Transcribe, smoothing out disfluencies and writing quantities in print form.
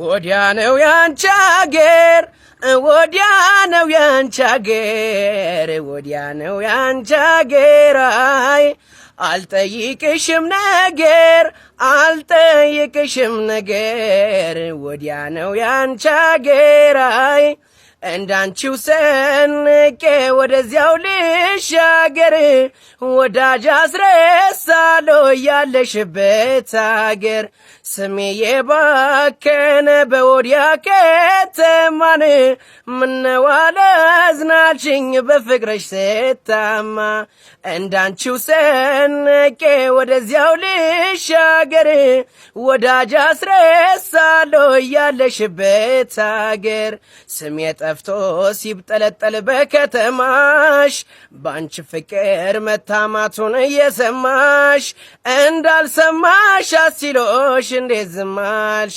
ወዲያ ነው ያንቺ አገር፣ ወዲያ ነው ያንቺ አገር፣ ወዲያ ነው ያንቺ አገር። አይ አልጠይቅሽም ነገር፣ አልጠይቅሽም ነገር፣ ወዲያ ነው ያንቺ አገር። አይ እንዳንቺው ሰንቄ ወደዚያው ልሻገር፣ ወዳጅ አስረሳለሁ ያለሽበት አገር። ስሜ የባከነ በወዲያ ከተማን፣ ምነው አላዝናልሽኝ በፍቅረሽ ስታማ። እንዳንቺው ሰንቄ ወደዚያው ልሻገር፣ ወዳጅ አስረሳለሁ ያለሽበት አገር። ስሜ ጠፍቶ ሲብጠለጠል በከተማሽ፣ ባንቺ ፍቅር መታማቱን እየሰማሽ፣ እንዳልሰማሽ አስችሎሽ እንዴት ዝማልሽ?